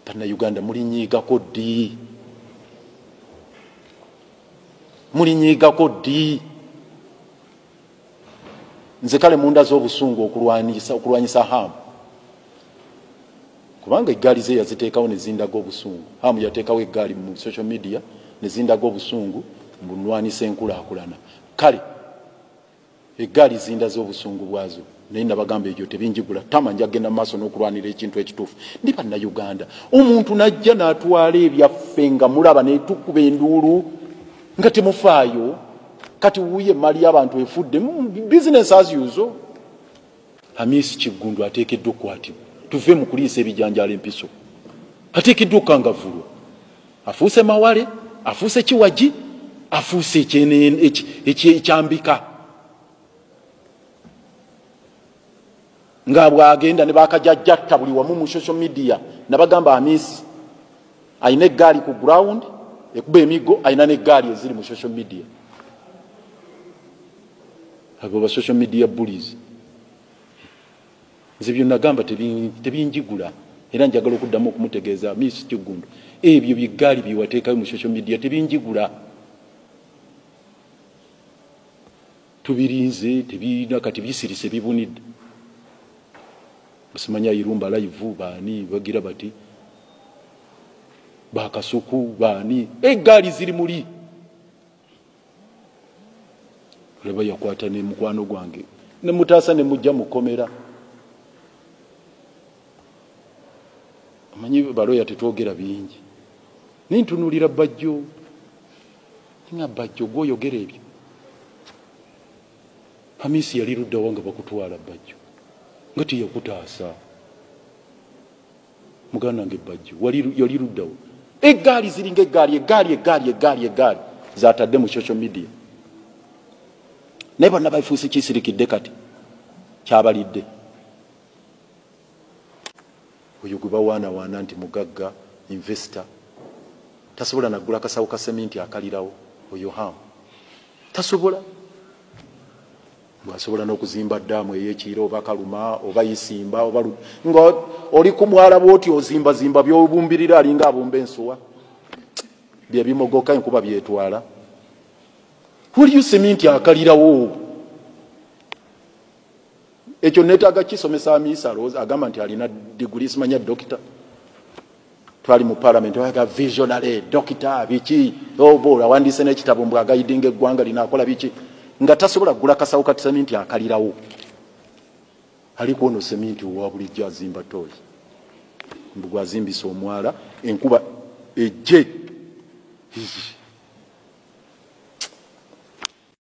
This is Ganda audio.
Bannayuganda mulinyiigako ddi? Mulinyiigako ddi? Nze kale mundaze obusungu okulwanyisa Hamu, kubanga eggaali ze yaziteekawo ne zindaga obusungu. Hamu yateekawo eggaali mu social media ne zindaga obusungu mbu nnwanisa enkulaakulana. Kale eggaali zindaze obusungu bwazo, naye nabagamba ekyo tebinjigula tama, nja kugenda mu maaso n'okulwanira ekintu ekituufu. Ndi Bannayuganda, omuntu n'ajja n'atwala ebyaffe nga mulaba ne tukuba enduulu nga temufaayo. Kati wuuyo emmali y'abantu efudde business as usual. Hamisi Kiggundu ateekeddwa okukwatibwa, tuve mu kuliisa ebijanjaalo empiso. Ateekeddwa okukangavvulwa, afuuse mawale, afuuse kiwagi, afuuse ekyambika. Nga bw'agenda ne bakajajjatta buli wamu mu social media, nabagamba Hamisi alina eggaali ku ground ekuba emiggo, alina n'eggaali eziri mu social media. Abo ba social media bullies. Nze byo nagamba tebinjigula, era njagala okuddamu okumutegeeza Hamisi Kiggundu, ebyo byeggaali bye wateekayo mu social media tebinjigula. Tubirinze, tebirina kati bisirise bibunidde. Musimanya Irumba live baani bagira bati bakasuku baani, eggaali ziri muli. Olaba yakwata ne mukwano gwange ne mutaasa ne mujja mukomera. Omanyi baloya tetwogera bingi, naye ntunuulira Bajjo nga Bajjo gw'oyogera ebyo. Hamisi yali luddawa nga bakutwala Bajjo nga teyakutaasa? Muganda wange Bajjo yali luddawa? Eggaali ziringa eggaali, eggaali, eggaali, eggaali, eggaali zatadde mu social media, naye bonna bafuuse kisirikidde kati kyabalidde. Oyo gwe bawaanawaana nti mugagga investor tasobola naggula kasawo ka seminti akalirawo. Oyo Hamu tasobola, bw'asobola n'okuzimba ddaamu ey'ekiiro oba Kaluma oba Isimba oba nga oli ku mwala bw'oti ozimbazimba by'obumbirira, alinga abumba ensuwa, bye bimogoka enkuba byetwala. Waliyo seminti akalirawo. Ekyo neetaaga kisomesa Hamisi, alowooza agamba nti alina diguli simanya dokita. Twali mu parliament oyaga visionary dokita biki, oba awandiise n'ekitabo mbw agayidinga eggwanga linaakola biki, nga tasobola kugula kasawo ka seminti akalirawo. Aliko ono seminti owa bulijjo azimba toyi, mbu gwazimbisa omwala enkuba ejje.